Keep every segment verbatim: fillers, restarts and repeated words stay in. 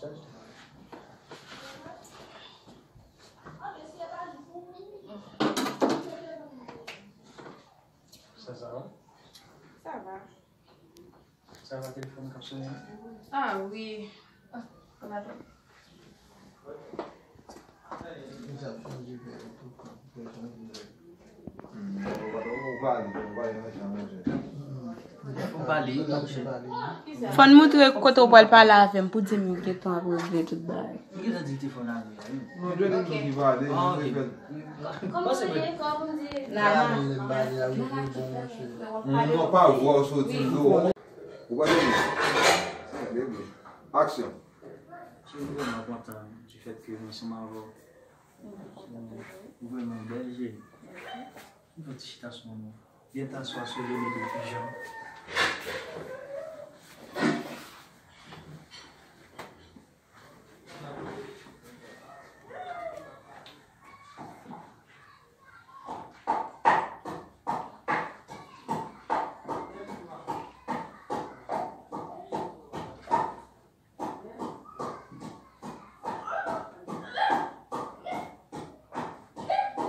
Sa, sa va? Sa va. Sa va, telefòn k ap sonnen an? Ah, wi. Ah, sa va. Ou pale, ou pale. Fò n moutre kote w pral pale avè m pou di m yo gentan ap regle tout bagay. M gentan di l te fò n ale a, wi. Non, Johnny ki pale, ah, ok. Kòman w ye? Kòman w ye? Nana. Nana. Non, pa vwa w soti dlo. Ou pale byen. Aksyon. Cheri, m vrèman kontan du fait que m ansanm avè w. Ou vrèman bèl, cheri. M fè ti chita sou mwen. Byen ta swa sou yo mete pijan.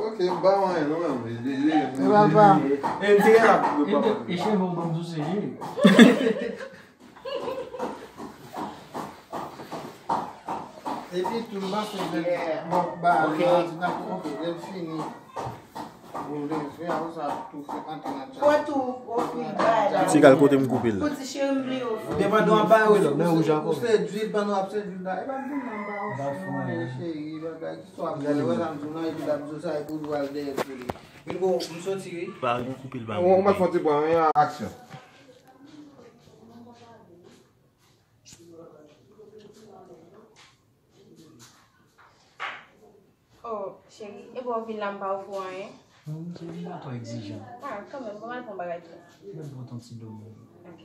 Ok, m pa wè anyen non, men. E papa. E m te gen la pou papa. E cheve w ban m sou se je. Epi tou m panse lè l ba l, lè l fini. Fò tou ofri bagay la. Ti gal kote m koupe l la. Pou di cheri m vle ofri. Depandan w ap ba yo, ou sedui l pandan w ap sedui l la. E pa vin nan ba yo fè anyen cheri, bagay ki swa vle wè sa m di w nan epi l ap di w sa epi w al dèyè l pou li. Vin gon m soti wi. Pa gon koupe l ba m. Ou mèt fè ti pran yon aksyon. Oh, cheri, e bò w vin la m pa ofri w anyen? Non, m se m pa twò egzijan. Ah, kanmenm, bon, al pran bagay tou. Mwen pran ton ti dlo mwen. Ok.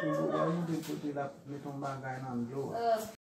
Ou, ou montre kote l ap met yon bagay nan dlo a.